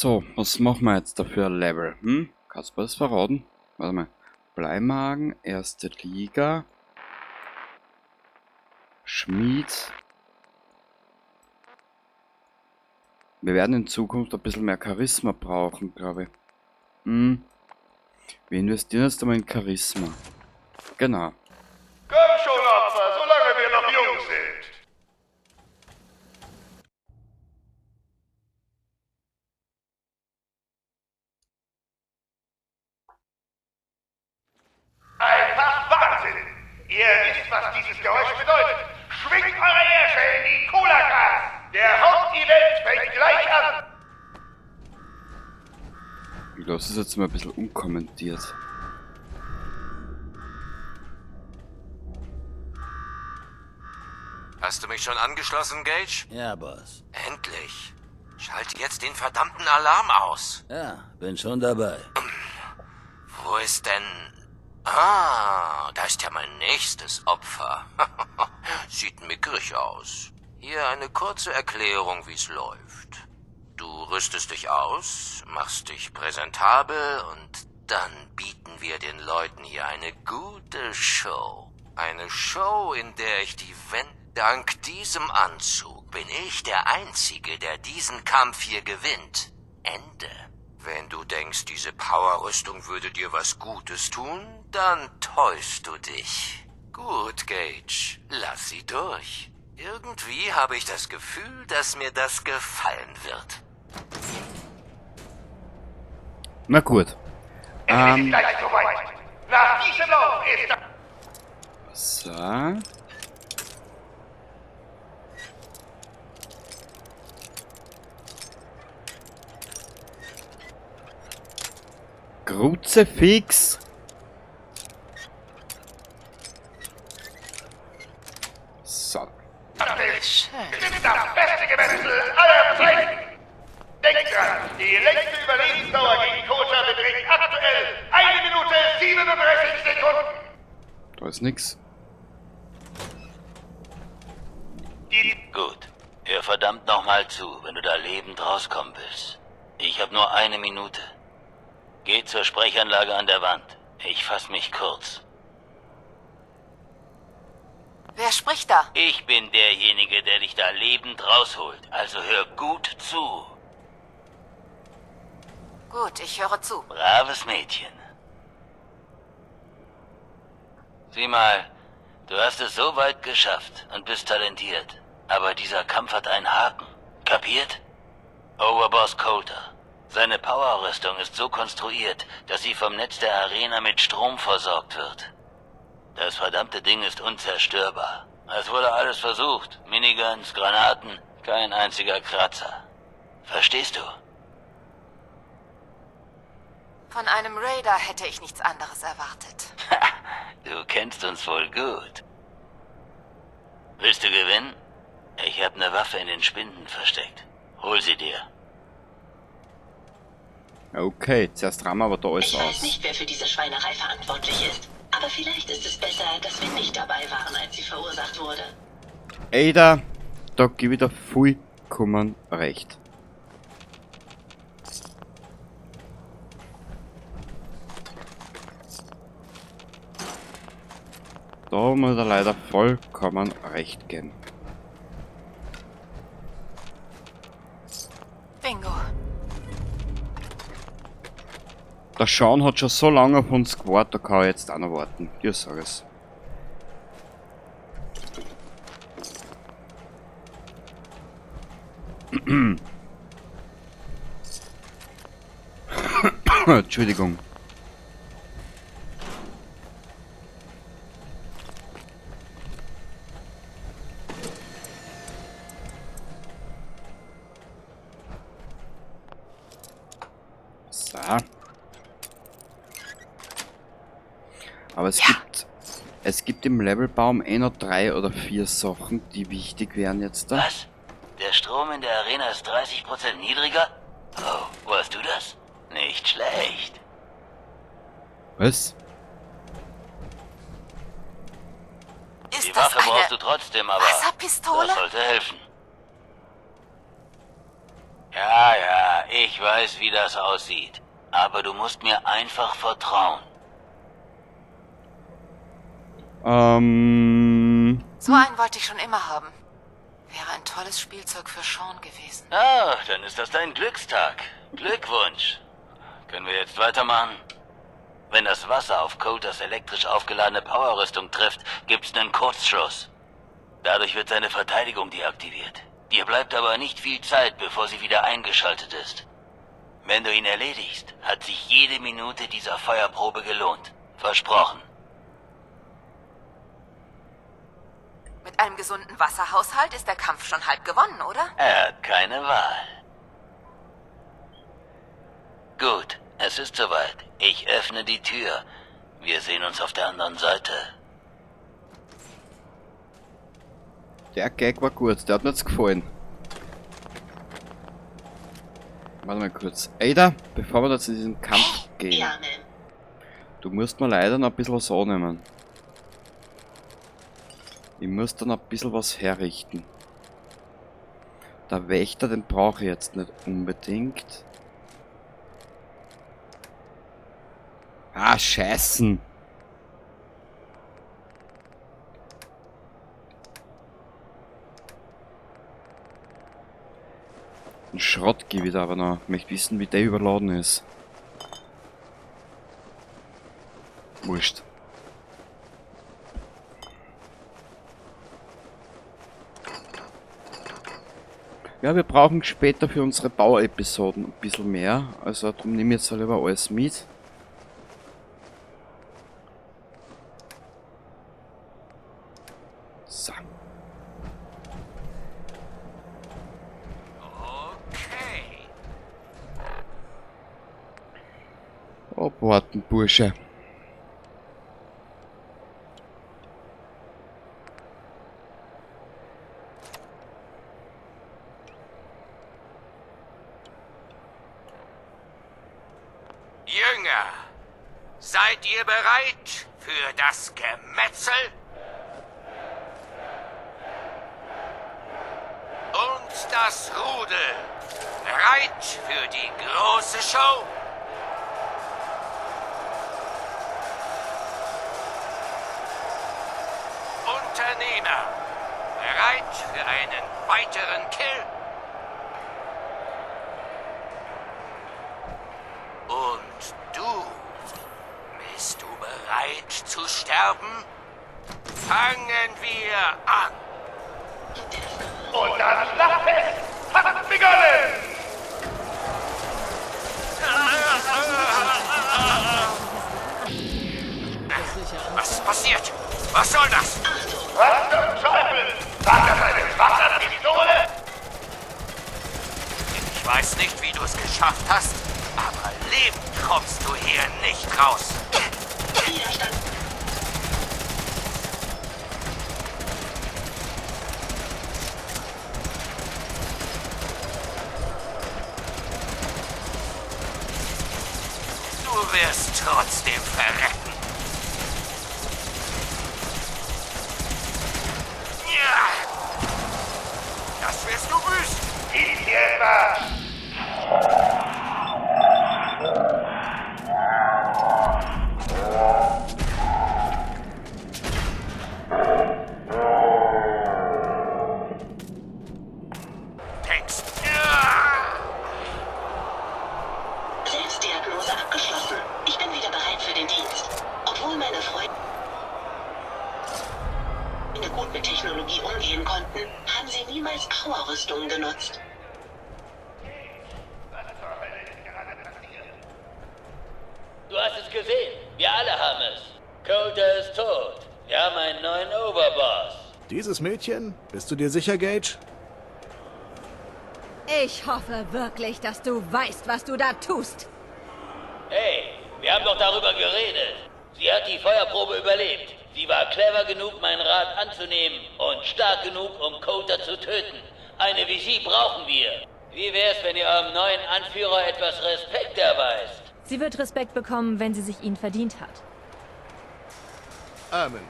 So, was machen wir jetzt dafür ein Level? Hm? Kannst du mir das verraten? Warte mal. Bleimagen, erste Liga. Schmied. Wir werden in Zukunft ein bisschen mehr Charisma brauchen, glaube ich. Hm. Wir investieren jetzt einmal in Charisma. Genau. Komm schon, Opfer, solange wir noch jung sind. Einfach Wahnsinn! Ihr wisst, was dieses Geräusch bedeutet. Schwingt eure Ärsche in die Cola-Gas! Der Hauptevent fängt gleich an! Ich lasse es jetzt mal ein bisschen unkommentiert. Hast du mich schon angeschlossen, Gage? Ja, Boss. Endlich. Schalt jetzt den verdammten Alarm aus. Ja, bin schon dabei. Wo ist denn... Ah, da ist ja mein nächstes Opfer. Sieht mickrig aus. Hier eine kurze Erklärung, wie's läuft. Du rüstest dich aus, machst dich präsentabel und dann bieten wir den Leuten hier eine gute Show. Eine Show, in der ich die Wände... Dank diesem Anzug bin ich der Einzige, der diesen Kampf hier gewinnt. Ende. Wenn du denkst, diese Powerrüstung würde dir was Gutes tun, dann täuschst du dich. Gut, Gage, lass sie durch. Irgendwie habe ich das Gefühl, dass mir das gefallen wird. Na gut. Es ist gleich soweit. Nach diesem Lauf ist... So. Kruzifix. So. Das ist das beste Gemetzel aller Zeiten! Denkt dran, die längste Überlebensdauer gegen Koscher beträgt aktuell 1 Minute 37 Sekunden. Da ist nix. Gut. Hör verdammt nochmal zu, wenn du da lebend rauskommen willst. Ich hab nur 1 Minute. Geh zur Sprechanlage an der Wand. Ich fass mich kurz. Wer spricht da? Ich bin derjenige, der dich da lebend rausholt. Also hör gut zu. Gut, ich höre zu. Braves Mädchen. Sieh mal, du hast es so weit geschafft und bist talentiert. Aber dieser Kampf hat einen Haken. Kapiert? Overboss Colter. Seine Powerrüstung ist so konstruiert, dass sie vom Netz der Arena mit Strom versorgt wird. Das verdammte Ding ist unzerstörbar. Es wurde alles versucht. Miniguns, Granaten, kein einziger Kratzer. Verstehst du? Von einem Raider hätte ich nichts anderes erwartet. Du kennst uns wohl gut. Willst du gewinnen? Ich hab ne Waffe in den Spinden versteckt. Hol sie dir. Okay, zuerst rammen wir aber da alles Ich weiß aus. nicht, wer für diese Schweinerei verantwortlich ist. Aber vielleicht ist es besser, dass wir nicht dabei waren, als sie verursacht wurde. Ada, da gebe ich dir vollkommen recht. Da muss er leider vollkommen recht geben. Bingo. Der Sean hat schon so lange auf uns gewartet, da kann er jetzt auch noch warten. Ich sag es. Entschuldigung. So. Aber es gibt im Levelbaum eh noch 3 oder 4 Sachen, die wichtig wären jetzt da. Was? Der Strom in der Arena ist 30% niedriger? Oh, wo hast du das? Nicht schlecht. Was? Ist Die das Waffe brauchst eine du trotzdem, aber Wasserpistole? das sollte helfen. Ja, ja, ich weiß, wie das aussieht. Aber du musst mir einfach vertrauen. So einen wollte ich schon immer haben. Wäre ein tolles Spielzeug für Sean gewesen. Ah, dann ist das dein Glückstag. Glückwunsch. Können wir jetzt weitermachen? Wenn das Wasser auf Coulters elektrisch aufgeladene Powerrüstung trifft, gibt's einen Kurzschluss. Dadurch wird seine Verteidigung deaktiviert. Dir bleibt aber nicht viel Zeit, bevor sie wieder eingeschaltet ist. Wenn du ihn erledigst, hat sich jede Minute dieser Feuerprobe gelohnt. Versprochen. Mit einem gesunden Wasserhaushalt ist der Kampf schon halb gewonnen, oder? Er hat keine Wahl. Gut, es ist soweit. Ich öffne die Tür. Wir sehen uns auf der anderen Seite. Der Gag war gut, der hat mir jetzt gefallen. Warte mal kurz. Ada, bevor wir da zu diesem Kampf gehen. Ja, Ma'am. Du musst mir leider noch ein bisschen was annehmen. Ich muss da noch ein bisschen was herrichten. Der Wächter, den brauche ich jetzt nicht unbedingt. Ah, Scheißen! Ein Schrott gebe ich da aber noch. Ich möchte wissen, wie der überladen ist. Wurscht. Ja, wir brauchen später für unsere Bauepisoden ein bisschen mehr. Also darum nehme ich jetzt lieber alles mit. So. Okay. Abwarten, Bursche. Jünger, seid ihr bereit für das Gemetzel? Und das Rudel, bereit für die große Show? Unternehmer, bereit für einen weiteren Kill? Und du, bist du bereit zu sterben? Fangen wir an! Und das Schlachtfest hat begonnen! Was ist passiert? Was soll das? Was zum Teufel? War das eine Wasserpistole? Ich weiß nicht, wie du es geschafft hast, aber lebend kommst du hier nicht raus. Widerstand. Du wirst trotzdem verrecken. Ja. Das wirst du büßen. Ist hier etwa? Denkst. Ja. Selbstdiagnose abgeschlossen. Ich bin wieder bereit für den Dienst. Obwohl meine Freunde gut mit Technologie umgehen konnten, haben sie niemals Powerrüstungen genutzt. Du hast es gesehen. Wir alle haben es. Coulter ist tot. Wir haben einen neuen Overboss. Dieses Mädchen? Bist du dir sicher, Gage? Ich hoffe wirklich, dass du weißt, was du da tust. Hey, wir haben doch darüber geredet. Sie hat die Feuerprobe überlebt. Sie war clever genug, meinen Rat anzunehmen und stark genug, um Coulter zu töten. Eine wie sie brauchen wir. Wie wär's, wenn ihr eurem neuen Anführer etwas Respekt erweist? Sie wird Respekt bekommen, wenn sie sich ihn verdient hat. Amen.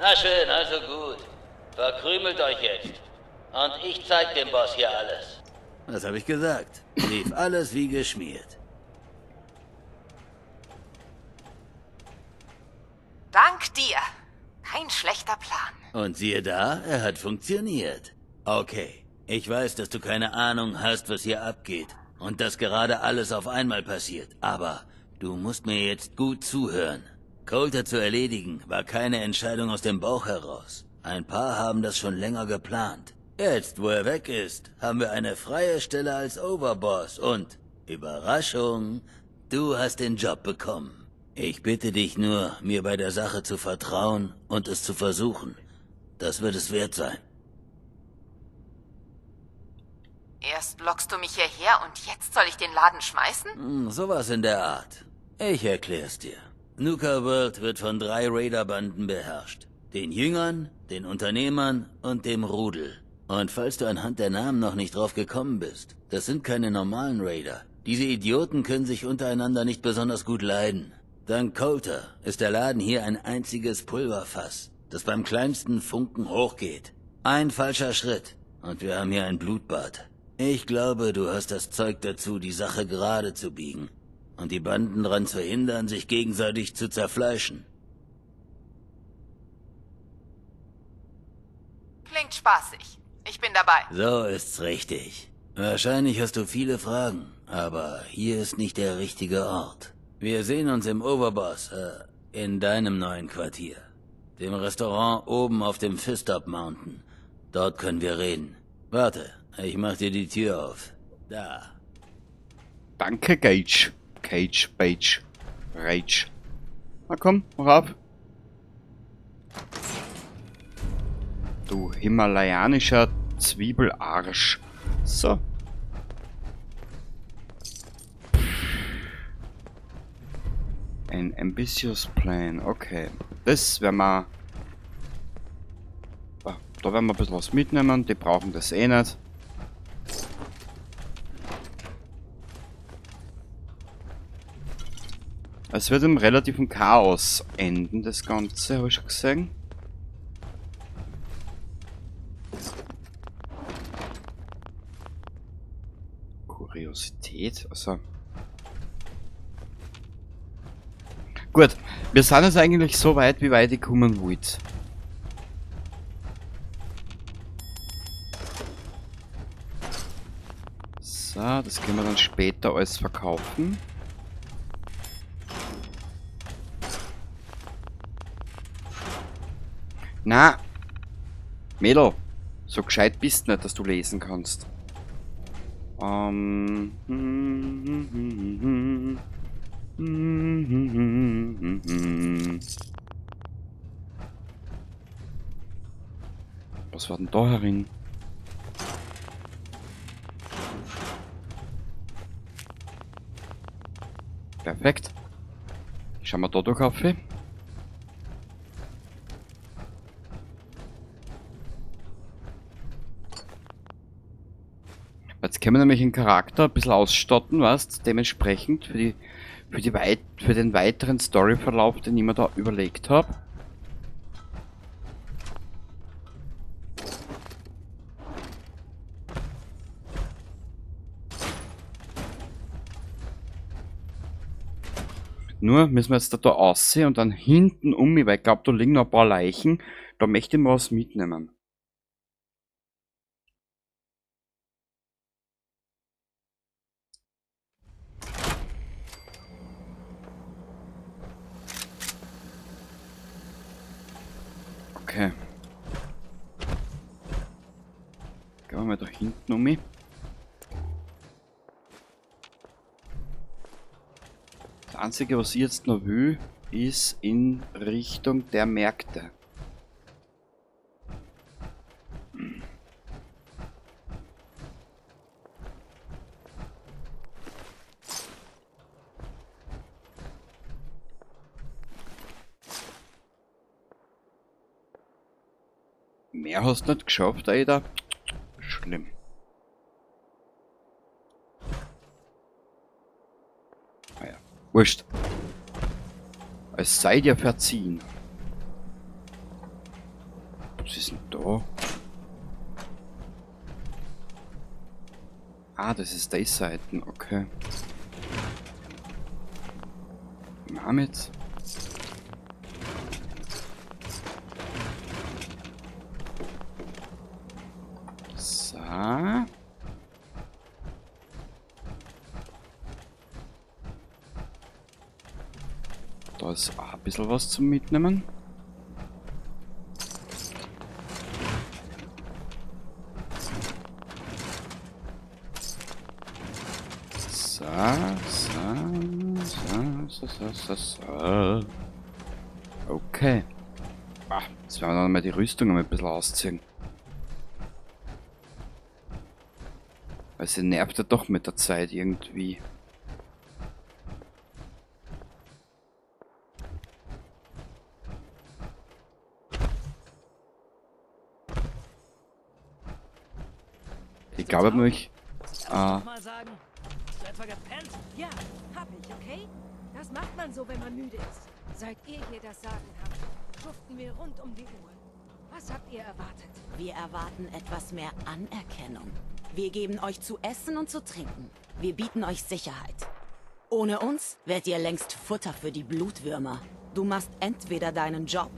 Na schön, also gut. Verkrümelt euch jetzt. Und ich zeig dem Boss hier alles. Was habe ich gesagt? Lief alles wie geschmiert. Dank dir. Kein schlechter Plan. Und siehe da, er hat funktioniert. Okay, ich weiß, dass du keine Ahnung hast, was hier abgeht. Und dass gerade alles auf einmal passiert. Aber du musst mir jetzt gut zuhören. Coulter zu erledigen, war keine Entscheidung aus dem Bauch heraus. Ein paar haben das schon länger geplant. Jetzt, wo er weg ist, haben wir eine freie Stelle als Overboss und, Überraschung, du hast den Job bekommen. Ich bitte dich nur, mir bei der Sache zu vertrauen und es zu versuchen. Das wird es wert sein. Erst lockst du mich hierher und jetzt soll ich den Laden schmeißen? Sowas in der Art. Ich erklär's dir. Nuka World wird von 3 Raider-Banden beherrscht. Den Jüngern, den Unternehmern und dem Rudel. Und falls du anhand der Namen noch nicht drauf gekommen bist, das sind keine normalen Raider. Diese Idioten können sich untereinander nicht besonders gut leiden. Dank Coulter ist der Laden hier ein einziges Pulverfass, das beim kleinsten Funken hochgeht. Ein falscher Schritt und wir haben hier ein Blutbad. Ich glaube, du hast das Zeug dazu, die Sache gerade zu biegen und die Banden daran zu hindern, sich gegenseitig zu zerfleischen. Klingt spaßig. Ich bin dabei. So ist's richtig. Wahrscheinlich hast du viele Fragen, aber hier ist nicht der richtige Ort. Wir sehen uns im Overboss, in deinem neuen Quartier. Dem Restaurant oben auf dem Fizztop Mountain. Dort können wir reden. Warte, ich mach dir die Tür auf. Da. Danke, Gage. Cage, Page, Rage. Na komm, mach auf. Du himalayanischer Zwiebelarsch. So. Ein ambitious Plan, okay. Das werden wir... Ah, da werden wir ein bisschen was mitnehmen, die brauchen das eh nicht. Es wird im relativen Chaos enden, das Ganze, hab ich schon gesehen. Kuriosität, also... Gut, wir sind jetzt eigentlich so weit, wie weit ich kommen wollte. So, das können wir dann später alles verkaufen. Na, Mädel, so gescheit bist du nicht, dass du lesen kannst. Was war denn da herin? Perfekt. Schauen wir da durch auf. Jetzt können wir nämlich den Charakter ein bisschen ausstatten, weißt, dementsprechend für den weiteren Storyverlauf, den ich mir da überlegt hab. Nur müssen wir jetzt da aussehen und dann hinten um mich, weil ich glaub, da liegen noch ein paar Leichen. Da möchte ich mal was mitnehmen. Okay. Gehen wir mal da hinten um mich. Das Einzige, was ich jetzt noch will, ist in Richtung der Märkte. Mehr hast du nicht geschafft, Alter. Schlimm. Naja, wurscht. Es sei dir verziehen. Was ist denn da? Ah, das ist die Seiten, okay. Damit. So. Da ist auch ein bisschen was zum Mitnehmen. So, so, so, so, so, so, so. Okay. Ah, jetzt werden wir dann mal die Rüstung ein bisschen ausziehen. Weil sie nervt ja doch mit der Zeit irgendwie. Ich glaube nämlich, Ja, hab ich, okay? Das macht man so, wenn man müde ist. Seit ihr hier das Sagen habt, schuften wir rund um die Uhr. Was habt ihr erwartet? Wir erwarten etwas mehr Anerkennung. Wir geben euch zu essen und zu trinken. Wir bieten euch Sicherheit. Ohne uns wärt ihr längst Futter für die Blutwürmer. Du machst entweder deinen Job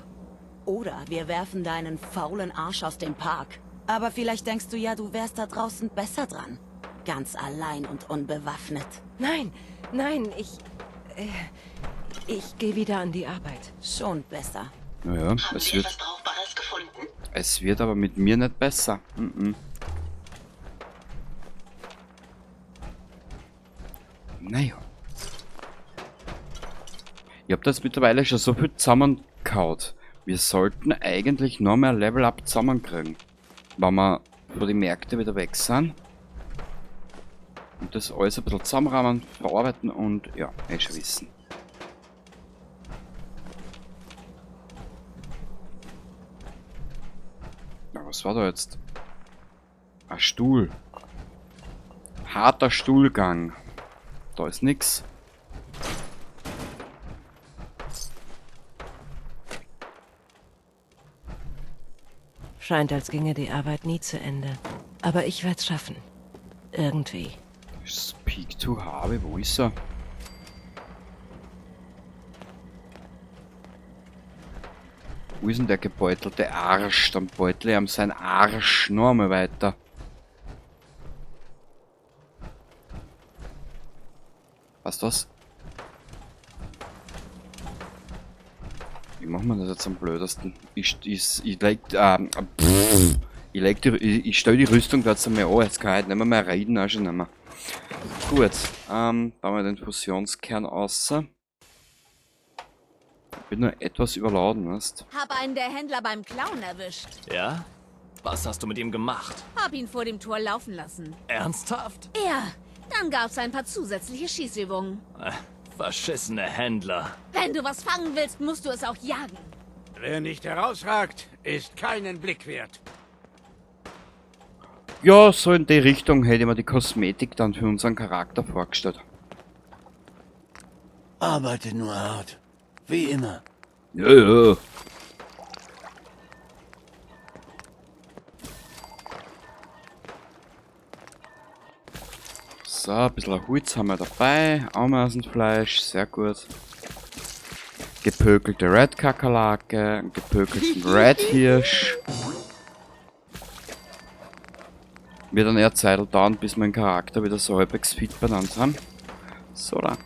oder wir werfen deinen faulen Arsch aus dem Park. Aber vielleicht denkst du ja, du wärst da draußen besser dran. Ganz allein und unbewaffnet. Nein, nein, ich gehe wieder an die Arbeit. Schon besser. Naja, es wird... Etwas Brauchbares gefunden? Es wird aber mit mir nicht besser. Mm -mm. Naja. Ich hab das mittlerweile schon so viel zusammengehauen. Wir sollten eigentlich noch mehr Level-Up zusammenkriegen. Wenn wir von den Märkten wieder weg sind. Und das alles ein bisschen zusammenrahmen, verarbeiten und ja, eh schon wissen. Na, was war da jetzt? Ein Stuhl. Harter Stuhlgang. Da ist nix. Scheint, als ginge die Arbeit nie zu Ende. Aber ich werd's schaffen. Irgendwie. Speak to Harvey, wo ist er? Wo ist denn der gebeutelte Arsch? Dann beutle ich ihm seinen Arsch noch einmal weiter. Was ist das? Wie macht man das jetzt am blödesten? Ich stell die Rüstung da jetzt einmal an. Jetzt kann ich halt nicht mehr reden, auch schon nicht mehr. Gut, da haben wir den Fusionskern außer. Ich bin nur etwas überladen, weißt. Hab einen der Händler beim Clown erwischt. Ja? Was hast du mit ihm gemacht? Hab ihn vor dem Tor laufen lassen. Ernsthaft? Ja, dann gab's ein paar zusätzliche Schießübungen. Verschissene Händler. Wenn du was fangen willst, musst du es auch jagen. Wer nicht herausragt, ist keinen Blick wert. Ja, so in die Richtung hätte ich mir die Kosmetik dann für unseren Charakter vorgestellt. Arbeite nur hart. Wie immer. Ja, ja. So, ein bisschen Holz haben wir dabei. Ameisenfleisch, sehr gut. Gepökelte Red Kakerlake, einen gepökelten Red Hirsch. Wird dann eher Zeit dauern, bis wir den Charakter wieder so halbwegs fit benannt haben. So da.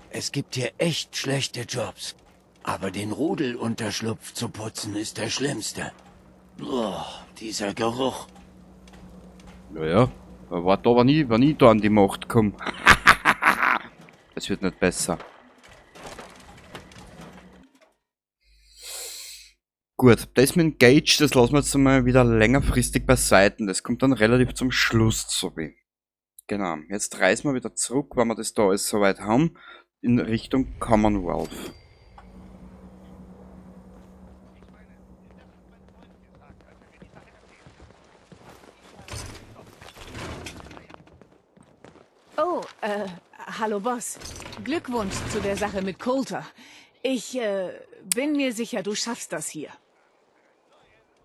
Es gibt hier echt schlechte Jobs. Aber den Rudelunterschlupf zu putzen ist der schlimmste. Boah, dieser Geruch. Naja, war da, wenn ich da an die Macht komme. Es wird nicht besser. Gut, das mit Gage, das lassen wir jetzt mal wieder längerfristig beiseite. Das kommt dann relativ zum Schluss, so wie. Genau, jetzt reisen wir wieder zurück, wenn wir das da alles soweit haben, in Richtung Commonwealth. Oh, hallo Boss. Glückwunsch zu der Sache mit Colter. Ich, Bin mir sicher, du schaffst das hier.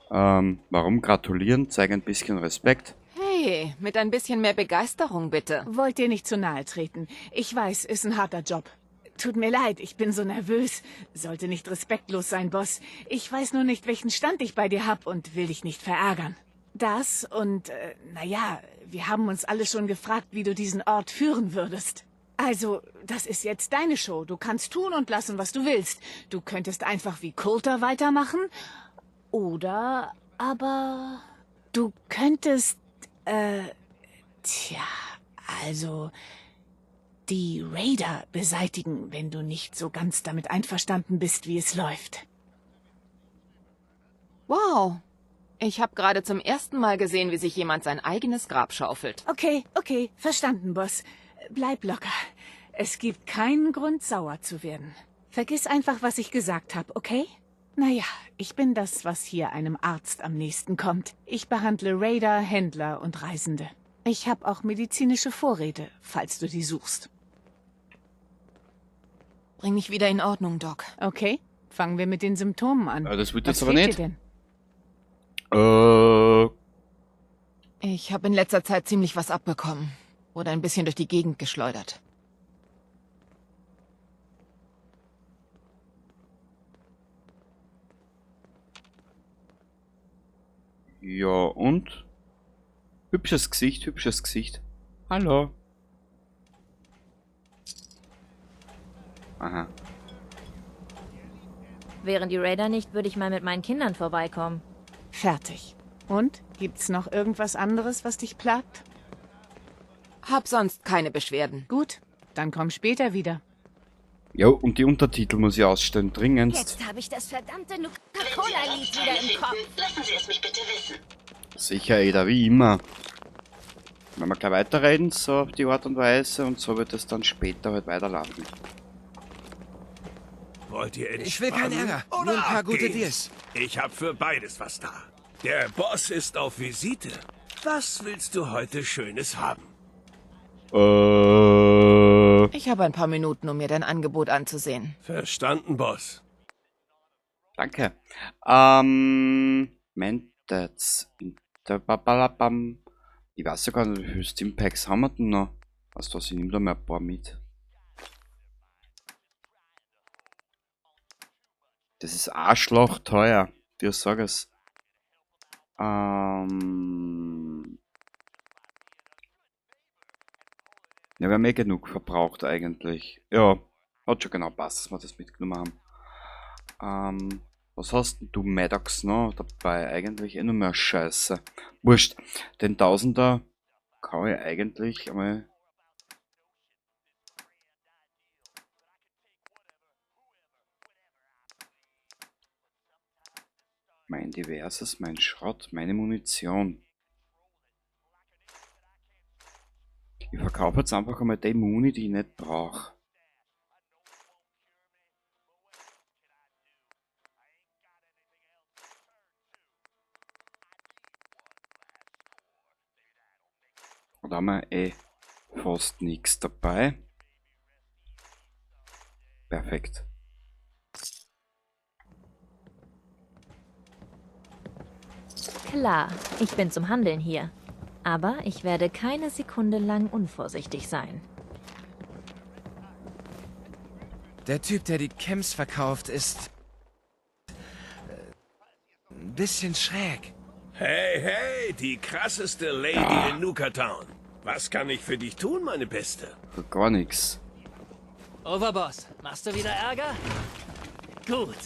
Warum gratulieren? Zeig ein bisschen Respekt. Hey, mit ein bisschen mehr Begeisterung, bitte. Wollt dir nicht zu nahe treten. Ich weiß, ist ein harter Job. Tut mir leid, ich bin so nervös. Sollte nicht respektlos sein, Boss. Ich weiß nur nicht, welchen Stand ich bei dir hab und will dich nicht verärgern. Das und, naja, wir haben uns alle schon gefragt, wie du diesen Ort führen würdest. Also, das ist jetzt deine Show. Du kannst tun und lassen, was du willst. Du könntest einfach wie Coulter weitermachen. Oder aber du könntest, tja, also die Raider beseitigen, wenn du nicht so ganz damit einverstanden bist, wie es läuft. Wow. Ich habe gerade zum ersten Mal gesehen, wie sich jemand sein eigenes Grab schaufelt. Okay, okay, verstanden, Boss. Bleib locker. Es gibt keinen Grund, sauer zu werden. Vergiss einfach, was ich gesagt habe, okay? Naja, ich bin das, was hier einem Arzt am nächsten kommt. Ich behandle Raider, Händler und Reisende. Ich habe auch medizinische Vorräte, falls du die suchst. Bring mich wieder in Ordnung, Doc. Okay, fangen wir mit den Symptomen an. Ja, das wird Was jetzt aber fehlt nicht. dir denn? Ich habe in letzter Zeit ziemlich was abbekommen. Wurde ein bisschen durch die Gegend geschleudert. Ja, und? Hübsches Gesicht, hübsches Gesicht. Hallo. Aha. Wären die Raider nicht, würde ich mal mit meinen Kindern vorbeikommen. Fertig. Und? Gibt's noch irgendwas anderes, was dich plagt? Hab sonst keine Beschwerden. Gut, dann komm später wieder. Jo, und die Untertitel muss ich ausstellen, dringendst. Jetzt habe ich das verdammte Nuka-Cola-Lied wieder im Kopf. Lassen Sie es mich bitte wissen. Sicher, Ada, wie immer. Wenn wir gleich weiterreden, so auf die Art und Weise, und so wird es dann später halt weiterlaufen. Wollt ihr Ich will keinen entspannen Ärger, oder nur ein paar gute abgehen? Deals. Ich hab für beides was da. Der Boss ist auf Visite. Was willst du heute Schönes haben? Ich habe ein paar Minuten, um mir dein Angebot anzusehen. Verstanden, Boss. Danke. Mentats. Ich weiß ja gar nicht, wie viele Stimpacks haben wir denn noch? Weißt du was, ich nehme da mal ein paar mit. Das ist arschloch teuer. Dir sag es. Ja, wir haben eh genug verbraucht eigentlich. Ja, hat schon genau passt, dass wir das mitgenommen haben. Was hast denn du, Maddox, noch dabei? Eigentlich eh nur mehr Scheiße. Wurscht, den Tausender kann ich eigentlich einmal... Mein Diverses, mein Schrott, meine Munition. Ich verkaufe jetzt einfach einmal die Muni, die ich nicht brauch. Und da haben wir eh fast nix dabei. Perfekt. Klar, ich bin zum Handeln hier. Aber ich werde keine Sekunde lang unvorsichtig sein. Der Typ, der die Chems verkauft, ist... ein bisschen schräg. Hey, hey, die krasseste Lady in Nuka Town. Was kann ich für dich tun, meine Beste? Gar nichts. Overboss, machst du wieder Ärger? Gut.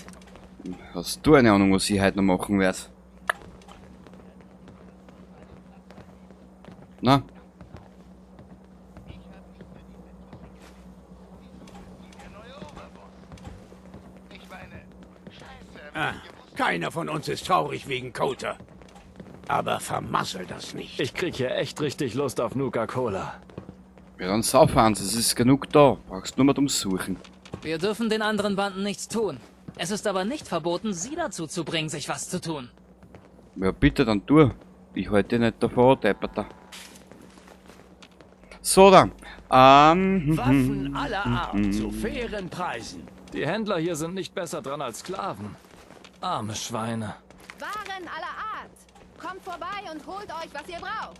Hast du eine Ahnung, was ich heute noch machen werde? Na? Ah, keiner von uns ist traurig wegen Coulter. Aber vermassel das nicht. Ich krieg hier echt richtig Lust auf Nuka-Cola. Ja, dann sauf eins, es ist genug da. Brauchst nur mal drum suchen. Wir dürfen den anderen Banden nichts tun. Es ist aber nicht verboten, sie dazu zu bringen, sich was zu tun. Ja, bitte, dann tu. Ich halte dich nicht davor, Depperter. So, dann. Waffen aller Art zu fairen Preisen. Die Händler hier sind nicht besser dran als Sklaven. Arme Schweine. Waren aller Art. Kommt vorbei und holt euch, was ihr braucht.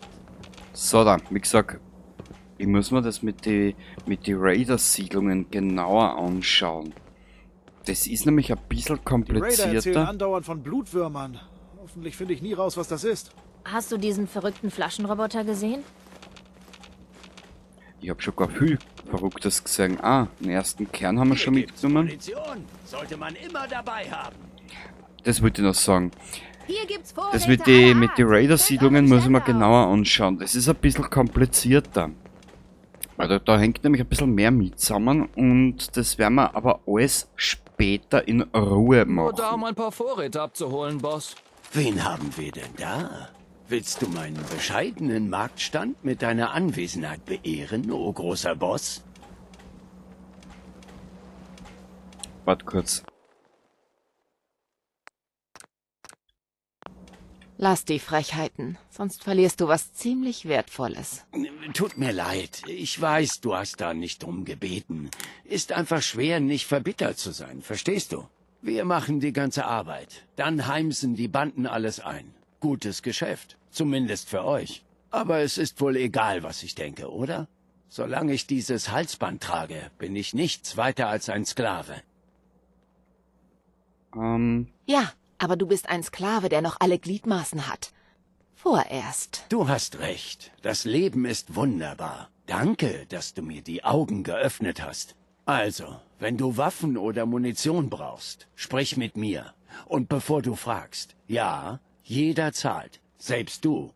So, dann, wie gesagt, ich muss mir das mit die Raider-Siedlungen genauer anschauen. Das ist nämlich ein bisschen komplizierter. Die Raider erzählen andauernd von Blutwürmern. Hoffentlich finde ich nie raus, was das ist. Hast du diesen verrückten Flaschenroboter gesehen? Ich habe schon gar viel Verrücktes gesehen. Ah, den ersten Kern haben wir schon mitgenommen. Munition sollte man immer dabei haben. Das wollte ich noch sagen. Hier gibt's Das mit die Raider-Siedlungen muss ich mir genauer anschauen. Das ist ein bisschen komplizierter. Weil da hängt nämlich ein bisschen mehr mit zusammen und das werden wir aber alles später in Ruhe machen. Nur da, um ein paar Vorräte abzuholen, Boss. Wen haben wir denn da? Willst du meinen bescheidenen Marktstand mit deiner Anwesenheit beehren, o großer Boss? Warte kurz. Lass die Frechheiten, sonst verlierst du was ziemlich Wertvolles. Tut mir leid, ich weiß, du hast da nicht drum gebeten. Ist einfach schwer, nicht verbittert zu sein, verstehst du? Wir machen die ganze Arbeit, dann heimsen die Banden alles ein. Gutes Geschäft, zumindest für euch. Aber es ist wohl egal, was ich denke, oder? Solange ich dieses Halsband trage, bin ich nichts weiter als ein Sklave. Ja, aber du bist ein Sklave, der noch alle Gliedmaßen hat. Vorerst. Du hast recht. Das Leben ist wunderbar. Danke, dass du mir die Augen geöffnet hast. Also, wenn du Waffen oder Munition brauchst, sprich mit mir. Und bevor du fragst, ja, jeder zahlt. Selbst du.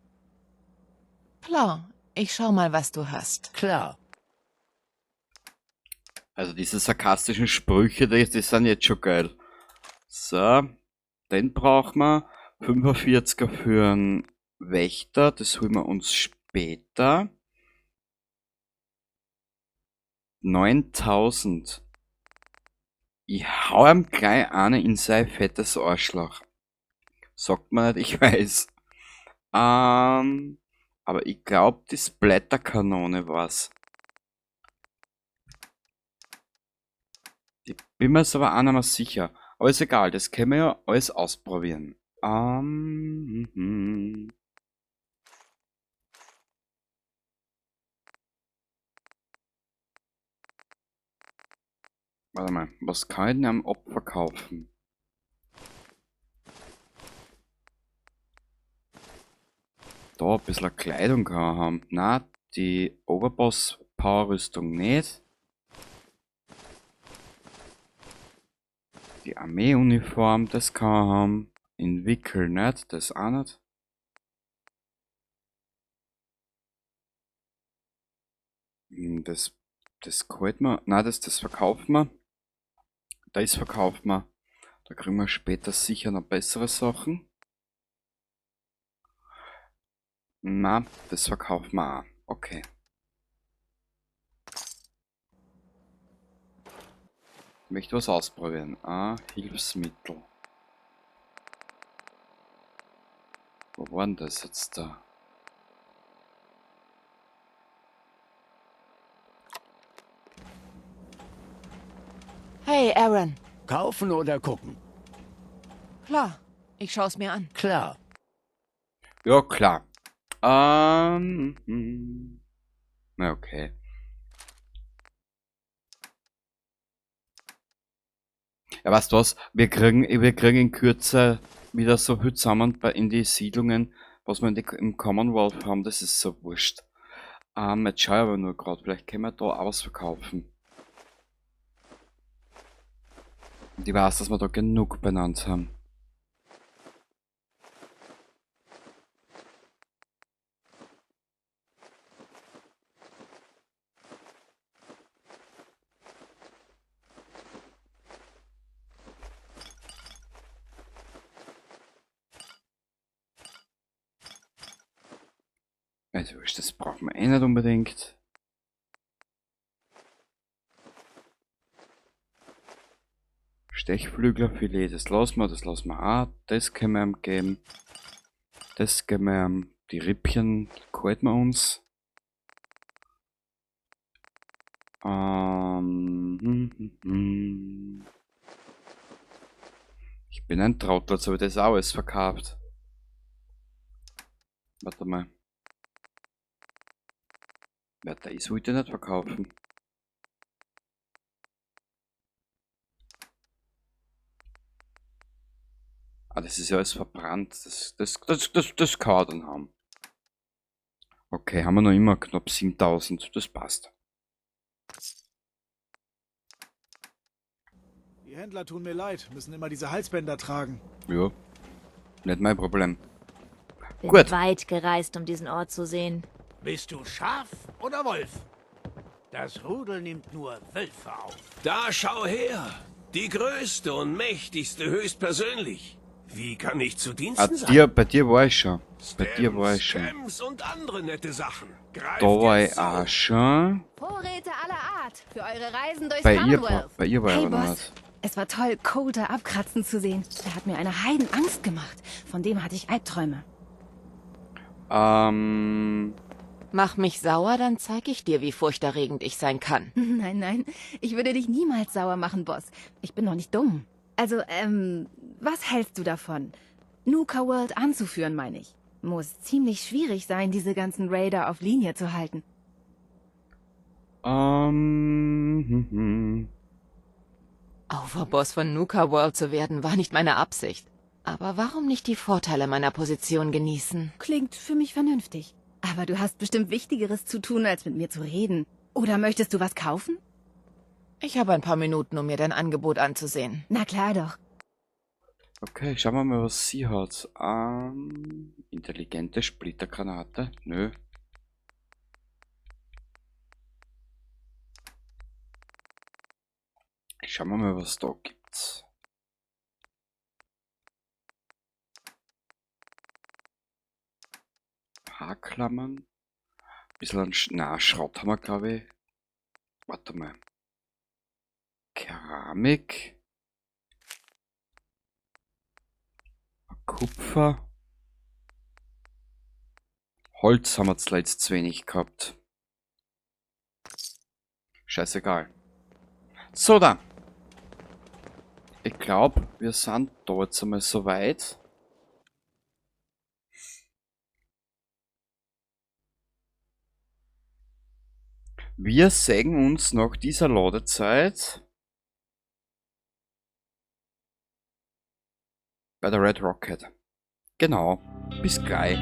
Klar, ich schau mal, was du hast. Klar. Also diese sarkastischen Sprüche, die sind jetzt schon geil. So, den brauchen wir. 45er für einen Wächter, das holen wir uns später. 9000. Ich hau ihm gleich eine in sein fettes Arschloch. Sagt man nicht, ich weiß. Aber ich glaub, die Splatterkanone war's. Ich bin mir jetzt aber auch nicht mehr sicher. Aber ist egal, das können wir ja alles ausprobieren. Warte mal, was kann ich denn am Opfer kaufen? Da ein bisschen Kleidung kann man haben. Na, die Overboss Power Rüstung nicht. Die Armeeuniform, das kann man haben. Entwickeln nicht, das auch nicht. Das gefällt mir. Nein, das verkaufen wir. Das verkaufen wir. Da kriegen wir später sicher noch bessere Sachen. Na, das verkaufen wir auch. Okay. Ich möchte was ausprobieren. Ah, Hilfsmittel. Wo war denn das jetzt da? Hey, Aaron. Kaufen oder gucken? Klar. Ich schau's mir an. Klar. Ja, klar. Na, okay. Ja, weißt du was? Wir kriegen in Kürze wieder so viel zusammen in die Siedlungen, was wir im Commonwealth haben, das ist so wurscht. Jetzt schau ich aber nur grad, vielleicht können wir da auch was verkaufen. Und ich weiß, dass wir da genug benannt haben. Also, das brauchen wir eh nicht unbedingt. Stechflüglerfilet, das lassen wir auch. Das können wir ihm geben. Das geben wir ihm. Die Rippchen halten wir uns. Ich bin ein Trottel, jetzt habe ich das auch alles verkauft. Warte mal. Wer da ist, wollte ich nicht verkaufen. Ah, das ist ja alles verbrannt. Das kann er dann haben. Okay, haben wir noch immer knapp 7000. Das passt. Die Händler tun mir leid, müssen immer diese Halsbänder tragen. Ja, nicht mein Problem. Bin Gut. weit gereist, um diesen Ort zu sehen. Bist du Schaf oder Wolf? Das Rudel nimmt nur Wölfe auf. Da schau her! Die größte und mächtigste höchstpersönlich. Wie kann ich zu Diensten Ah, sein? bei dir war ich schon. Bei dir war ich schon. Stems und andere nette Sachen. Greift Da war jetzt ich auch schon. Vorräte aller Art für eure Reisen durchs Bei ihr, Commonwealth. bei ihr war ich Hey, aber noch Boss. nicht. Es war toll, Coulter abkratzen zu sehen. Er hat mir eine Heidenangst gemacht. Von dem hatte ich Albträume. Mach mich sauer, dann zeig ich dir, wie furchterregend ich sein kann. Nein, nein. Ich würde dich niemals sauer machen, Boss. Ich bin noch nicht dumm. Also, was hältst du davon? Nuka World anzuführen, meine ich. Muss ziemlich schwierig sein, diese ganzen Raider auf Linie zu halten. Overboss von Nuka World zu werden, war nicht meine Absicht. Aber warum nicht die Vorteile meiner Position genießen? Klingt für mich vernünftig. Aber du hast bestimmt Wichtigeres zu tun, als mit mir zu reden. Oder möchtest du was kaufen? Ich habe ein paar Minuten, um mir dein Angebot anzusehen. Na klar doch. Okay, schauen wir mal, was sie hat. Intelligente Splittergranate? Nö. Schauen wir mal, was da gibt. Haarklammern. Bisschen an na, Schrott haben wir, glaub ich. Warte mal. Keramik. Kupfer. Holz haben wir zuletzt zu wenig gehabt. Scheißegal. So, da. Ich glaub, wir sind da jetzt einmal soweit. Wir sehen uns nach dieser Ladezeit bei der Red Rocket. Genau. Bis gleich.